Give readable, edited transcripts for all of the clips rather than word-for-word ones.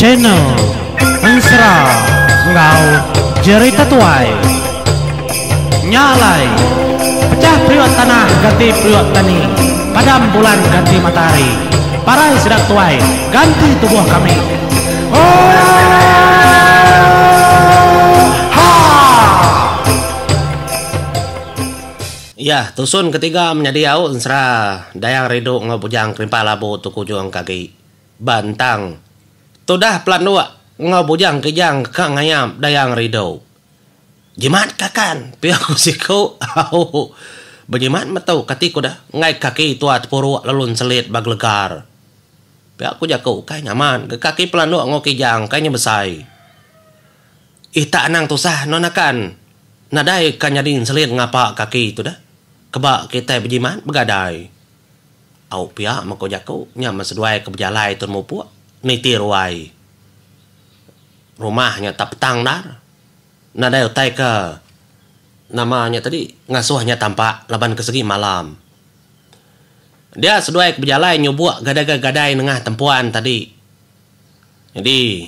Channel Ensera enggau Jerita Tuai. Nya alai, pechah periuk tanah ganti periuk tani, padam bulan ganti matahari, parai sida tuai ganti tubuh kami. Oohaa! Iya, tusun ketiga menyadi au ensera Dayang Rindu enggau Bujang Kerimpah Labu tu kujung ke agi. Ba entang. Tudah pelanduk enggau Bujang Kijang ka ngayap Dayang Rindu. Jimat kakan, pia ku siku au. Bejimat metu kati ku deh enggai kaki tua tepuruk lalu enselit ba gelegar. Pia ku jaku ukai nyaman ga kaki pelanduk enggau Kijang kai nya besai. Ih tak anang tusah nuan akan. Nadai ka nyadi enselit ngapa kaki tu deh. Keba kitai bejimat begadai. Au pia meh ko jaku nya men seduai ke bejalai tun mupuk niti ruai. Rumah nya tak petang endar. Nadai utai ke nama nya tadi ngasuh nya tampak laban ke segi malam. Dia seduai ke bejalai nyubuk gadai-gadai nengah tempuan tadi. Nyadi.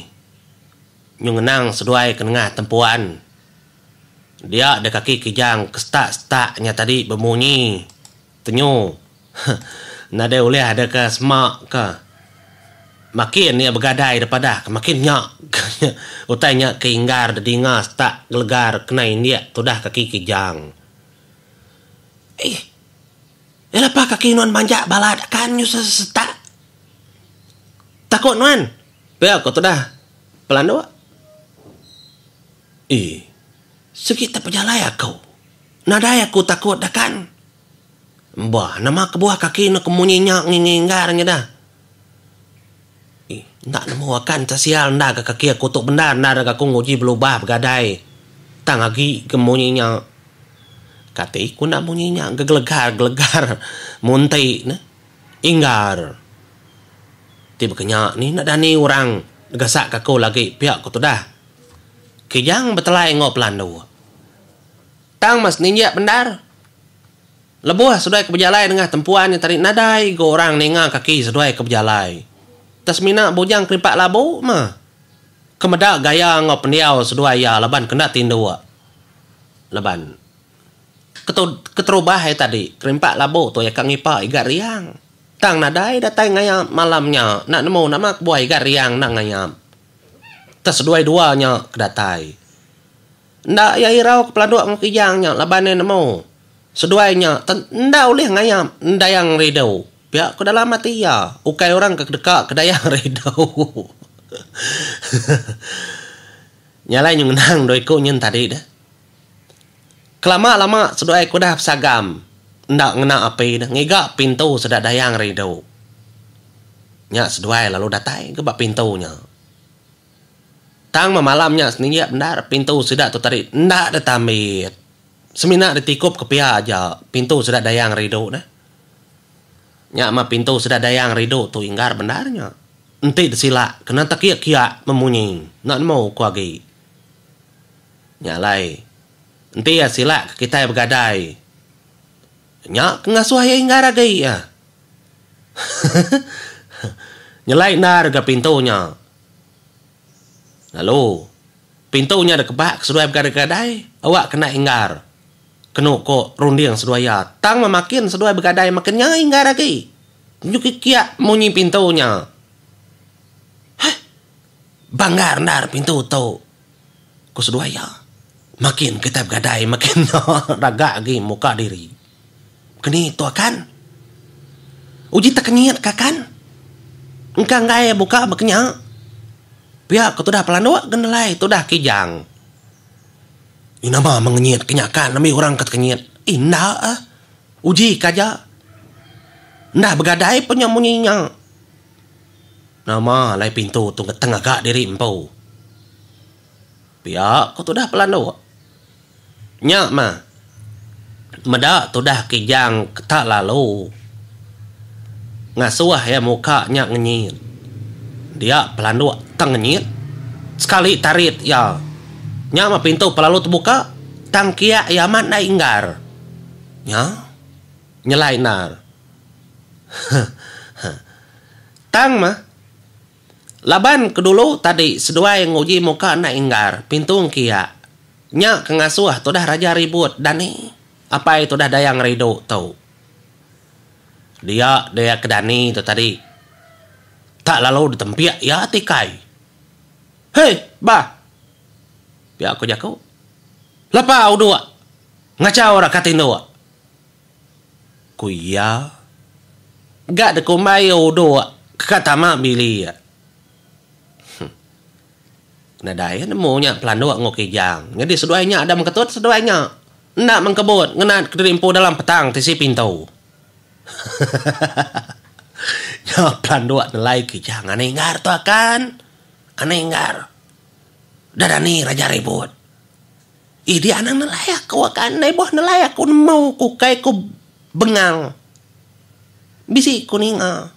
Nyu ngenang seduai ke nengah tempuan. Dia deh kaki kijang ke setak-setak nya tadi bemunyi tenyu. Nadai ulih deh ke sema ke. Makin iya begadai deh padah ke makin nya ke utai nya ke inggar dedinga setak gelegar kena indik tudah kaki kijang. Eih. Lapa kaki nuan banjak balat akan nyu sesetak. Takut nuan. Pia ko tudah Pelanduk. Ii. Sigi tak pejalai aku. Nadai aku takut dah kan. Bah nama kebuah kaki ne ke munyi nya nginggar nya dah. Ii. Enda nemu akan tak sial enda ga kaki aku tu bendar endar ga aku nguji belubah begadai tang agi ke munyi nya. Kati ku enda munyi nya gegelegar gelegar munti ne. Inggar. Ti baka nya ni enda dani orang gasak ka aku lagi pia ku tudah. Kijang betelai enggau pelanduk. Tang mas ninjik bendar. Lebuh seduai ke bejalai nengah tempuan nya tadi nadai ga orang ninga kaki seduai ke bejalai. Tang semina bujang kerimpak labu mah ke meda gaya enggau pendiau seduai iya laban ke enda tinduk. Laban. Keterubah iya tadi, kerimpak labu tu iya ka ngipa Igat Riang. Tang nadai datai ngayap malam nya, enda nemu nama kebuah Igat Riang enda ngayap. Tang seduai dua nya ke datai. Enda iya irau ke pelanduk enggau kijang nya laban iya nemu seduai nya enda ulih ngayap Dayang Ridu. Pia ku dalam ati iya, ukai orang ke deka ke Dayang Ridu. Nya alai nyengenang dua iku nyin tadi deh. Kelama lama seduai ke udah besagam enda ngena api ne ngiga pintu sida Dayang Rindu. Nya seduai lalu datai ga ba pintu nya. Tang memalam nya seninjik bendar pintu sida tu tadi enda ditambit. Semina ditikup ke pia aja pintu sida Dayang Rindu neh. Nya mah pintu sida Dayang Rindu tu inggar bendar nya. Enti disilak kena tekiak-kiak memunyi enda nemu ku agi. Nya alai, enti iya silak ke kitai begadai, nya ke ngasuh iya inggar agi iya. Nyelai endar ga pintu nya. Lalu, pintu nya dikebak ke seduai begadai-gadai, awak kena inggar. Kenu ko runding seduai iya. Tang memakin seduai begadai makin nya inggar agi. Nyu kiak munyi pintu nya. Heh! Banggar endar pintu tu. Ku seduai iya, Makin kitai begadai makin nya raga agi muka diri. Keni tu akan? Uji tekenyit ka akan. Engka enggai buka baka nya. Pia ku tudah pelanduk ga nelai tudah kijang. Ih nama mengenyit ke nya akan ambi orang ke tekenyit. Ih enda ah. Uji ka aja. Enda begadai pun nya munyi nya. Nama alai pintu tu ngeteng aga diri empu. Pia ku tudah pelanduk. Nya mah meda tudah kijang ke tak lalu ngasuh iya muka nya ngenyit. Dia pelanduk tang ngenyit sekali tarit iya. Nya mah pintu pelalu tebuka tang kiak iya amat ndai inggar. Nya nyelai endar. Tang mah. Laban ke dulu tadi seduai nguji muka enda inggar pintu engkia. Nya ke ngasuh tudah Raja Ribut dani apai tudah Dayang Ridu tu. Dia dia ke dani tu tadi tak lalu ditempik iya tikai. Hei bah! Pia ku jaku. Lapa uduk ngachau ra ka tinduk. Ku iya. Ga dikumbai iya uduk ke ka tama bilik. Huh. Nadai iya nemu nya pelanduk enggau kijang. Nyadi seduai nya ada mengketut seduai nya. Enda mengkebut ngena kediri empu dalam petang tisi pintu. Hahaha. Nya pelanduk nelai kijang anih inggar tu akan. Anih inggar. Dah dani Raja Ribut. Ih dia anang nelai aku akan enda ibuh nelai aku nemu ku kai ku bengal. Bisi ku ninga.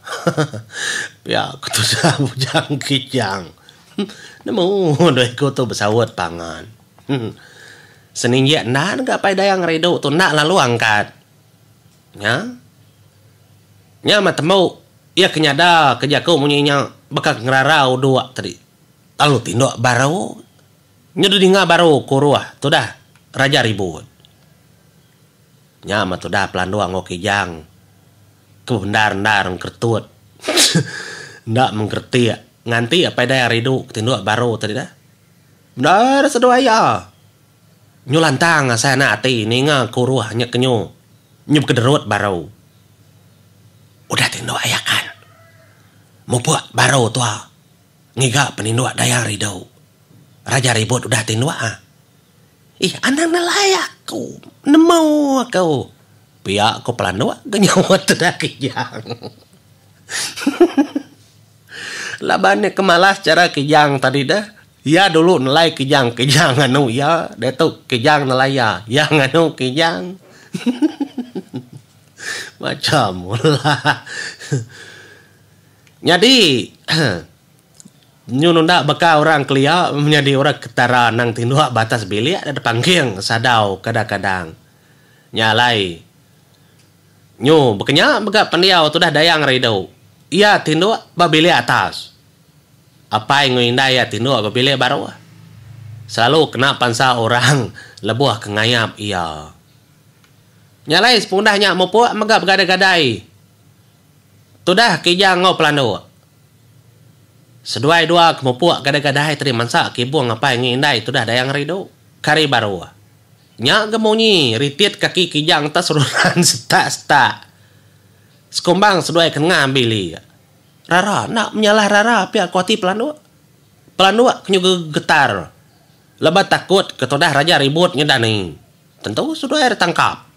Pia ku tudah Bujang Kijang. Nemu doi ku tu besaut pangan. Seninjik enda mega Pai Dayang Ridu tu enda lalu angkat. Nya. Nya meh tembu iya ke nyada ke jaku munyi nya baka ke ngerara uduk tadi. Lalu tinduk baru. Nya didinga baru kuruh tudah Raja Ribut. Nya meh tudah Pelanduk enggau Kijang ke bebendar-endar engkeretut enda mengkeretik nganti apai dai Ridu ke tinduk baru tadi dah. Bendar seduai iya. Nyu lantang asai anak ati ninga kuruh nya ke nyu nyu bekederut baru. Udah tinduk iya kan. Mupuk baru tua. Ngiga peninduk Dayang Ridu. Raja Ribut udah tinduk ah. Ih anang nelai aku. Nemu aku. Pia ko Pelanduk ke nyaut tudah Kijang. Laban iya ke malas chara Kijang tadi deh. Iya dulu nelai Kijang, Kijang nganu iya. Diatu Kijang nelai iya, iya nganu Kijang. Macam ulah. Nyadi, nyu nunda baka orang kelia menyadi orang ketara anang tinduk ba atas bilik da depangking sadau kadang-kadang. Nya alai, nyu baka nya mega pendiau tudah Dayang Ridu. Iya tinduk ba bilik atas. Apai enggau indai iya tinduk ba bilik baruh. Selalu kena pansa orang lebuh ke ngayap iya. Nya alai sepengudah nya mupuk mega begadai-gadai. Tudah Kijang enggau Pelanduk. Seduai dua ke mupuk gadai-gadai tadi mansa kibung apai enggau indai tudah Dayang Ridu ke hari baru. Nya ga munyi ritit kaki Kijang te seruran setak-setak. Sekumbang seduai ke nengah bili. Rara enda menyalah rara pia ku ati Pelanduk. Pelanduk ke nyuga getar laban takut ke tudah Raja Ribut nyedani. Tentu seduai ditangkap.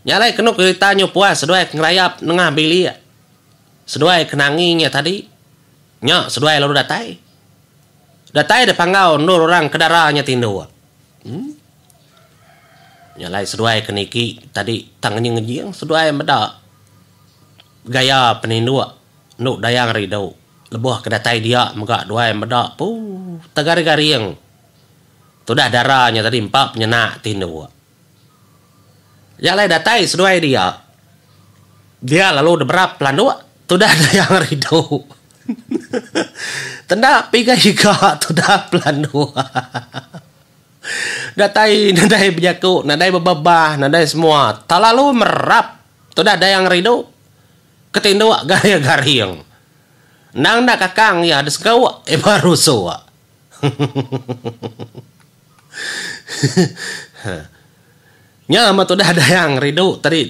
Nya alai kenu kerita nyu puas seduai ke ngerayap nengah bilik seduai ke nangi nya tadi. Nya seduai lalu datai. Datai da panggau endur orang ke dara nya tinduk. Em. Nya alai seduai ke niki tadi tang ngejing-ngejing seduai meda gaya peninduk endu Dayang Ridu. Lebuh ke datai dia mega duai meda puu tegaring-garing tudah dara nya tadi empa penyenak tinduk. Nya alai datai seduai dia. Dia lalu diberap pelanduk tudah Dayang Ridu. Tenda piga iga tudah pelanduk. Datai nadai bejaku, nadai bebebah, nadai semua. Tak lalu merap tudah Dayang Ridu ke tinduk garing-garing. Endang enda kakang iya disegauk iba rusuk. Nya amat udah Dayang Ridu tadi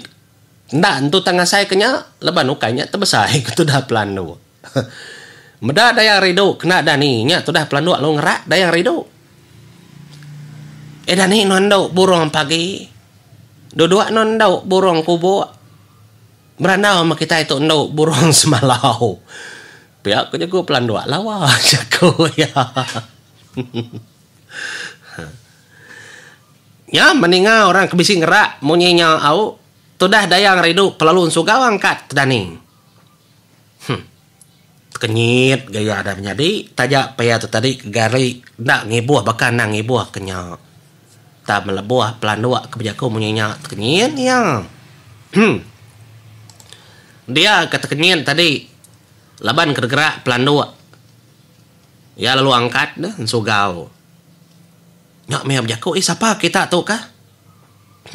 enda entu tang ngasai ke nya laban ukai nya tebesai ke tudah Pelanduk. Meda Dayang Ridu kena dani nya tudah Pelanduk lalu ngerak Dayang Ridu. Eh dani nuan endu burung pagi. Duduk nuan endu burung kubuk. Berandau meh kitai tu endu burung semalau. Pia ku jaku Pelanduk lawa jaku iya. Nya meninga orang ke bisi ngerak munyi nya au tudah Dayang Ridu kelalu ensugau angkat tedani. Huh. Tekenyit gaya da menyadi taja pia tu tadi ke gari enda ngibuh baka endang ngibuh ke nya. Tang melebuh pelanduk ke bejaku munyi nya tekenyit iya. Huh. Dia ke tekenyit tadi. Laban ke degerak pelanduk. Iya lalu angkat deh ensugau. Nya mih bejaku, Eh sapa kita tu kah?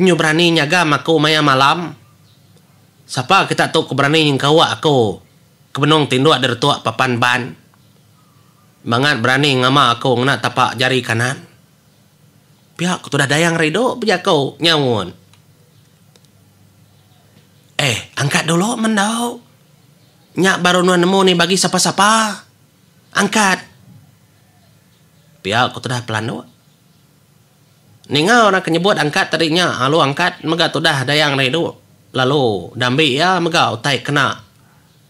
Nyu berani nyagam aku maya malam. Sapa kita tu ke berani nyengkauk aku ke benung tinduk diretuk papan ban. Bangat berani ngama aku ngena tapa jari kanan. Pia ku tudah Dayang Ridu bejaku nyaut. Eh, angkat dulu mendau. Nya baru nuan nemu ni bagi sapa-sapa. Angkat. Pia ku tudah Pelanduk. Ninga orang ke nyebut angkat tadi nya lalu angkat mega tudah Dayang Ridu lalu dambi iya mega utai kena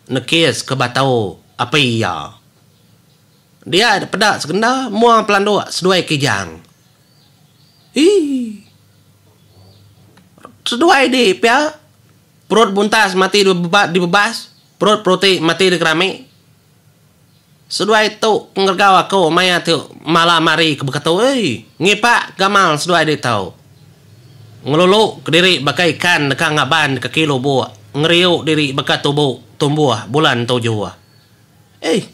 nekis ke batu api iya. Dia peda segenda mua Pelanduk seduai Kijang. Hii. Seduai di pia perut buntas mati dibebas, perut peruti mati dikerami. Seduai tu ngeregau aku maya tu malam hari ke beketu ei. Ngipak gamal seduai ditu. Ngelulu kediri baka ikan deka ngaban kaki lubuk, ngeriu diri baka tubu tumbuh bulan tujuh. Ei.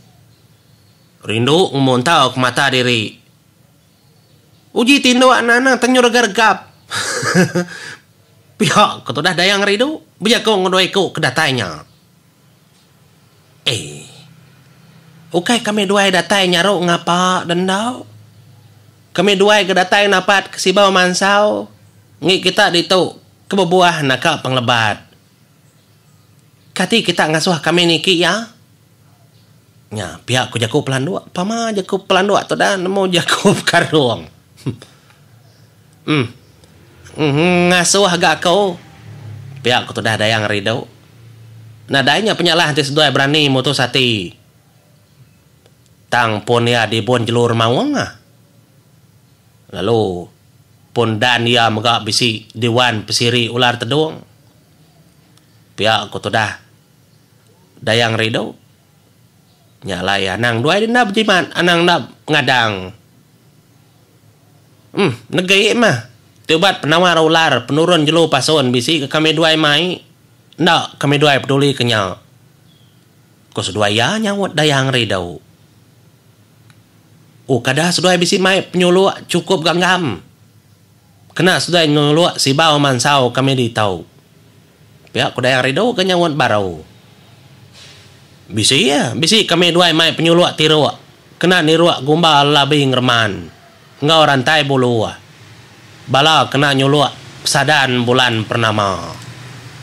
Rindu ngemuntau ke mata diri. Uji tinduk anang-anang tenyu regap-regap. Pia ke tudah Dayang Ridu bejaku enggau dua iku ke datai nya. Ei. Ukai kami duai datai nyaru ngapa dendau. Kami duai ke datai napat ke sibau mansau ngi kita ditu ke bebuah naka pengelebat. Kati kita ngasuh kami niki iya? Nya pia ku jaku pelanduk. Pama jaku pelanduk tu dah nemu jaku bekarung. Em. Ngasuh ga aku. Pia ku tudah Dayang Ridu. Nadai nya penyalah enti seduai berani mutus ati. Tang pun iya dibun jelu remaung ah. Lalu pun dan iya mega bisi diwan pesiri ular tedung. Pia ku tudah Dayang Ridu. Nya alai anang duai enda bejimat anang enda ngadang. Em negi mah ti ubat penawar ular penurun jelu pasun bisi ke kami duai mai enda kami duai peduli ke nya. Ku seduai iya nyaut Dayang Ridu. Oh kada seduai bisi mai penyuluk chukup ganggam. Kena seduai nyuluk sibau mansau kami ditu. Pia ku Dayang Ridu ke nyaut baru. Bisi iya, bisi kami duai mai penyuluk tiruk kena niruk gumba lelabi ngereman enggau rantai bulu. Bala kena nyuluk pesadan bulan pernama.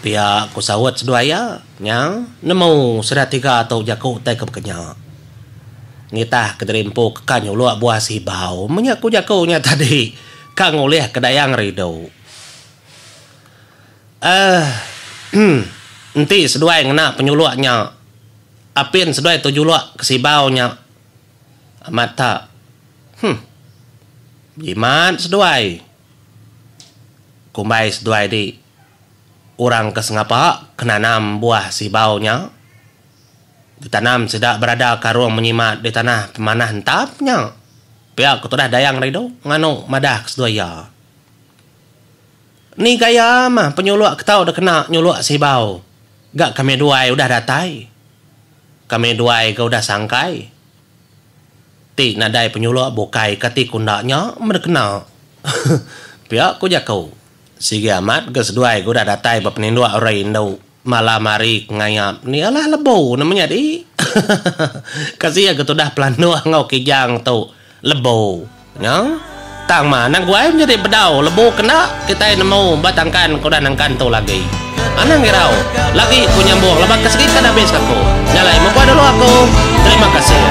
Pia ku saut seduai iya, nya nemu sida tiga tu jaku utai ke baka nya. Ngitah ke diri empu ke ka nyuluk buah sibau menya ku jaku nya tadi ka ngulih ke Dayang Ridu. Ehh. Enti seduai ngena penyuluk nya, apin seduai tu juluk ke sibau nya. Amat ta. Huh. Jimat seduai. Kumbai seduai di orang ke sengapa ke nanam buah sibau nya. Ditanam sida berada karung menyimat di tanah pemanah entap nya. Pia ke tudah Dayang Ridu nganu madah ke seduai iya. Ni gaya mah penyuluk ke tau dikena nyuluk sibau ga kami duai udah datai. Kami duai ga udah sangkai. Ti nadai penyuluk bukai kati ku enda nya meh dikena. Pia ku jaku. Sigi amat ga seduai ga udah datai ba peninduk orang indu. Malam hari ke ngayap ni alah lebu nama nyadi. Kasih ga tudah pelanduk enggau kijang tu lebu. Nya. Tang ma anang guai menyadi bedau lebu kena kitai nemu ba tangkan ke udah nangkan tu lagi. Anang irau. Lagi ku nyambung laban ke segi kada habis aku. Nya alai mupah dulu aku. Terima kasih.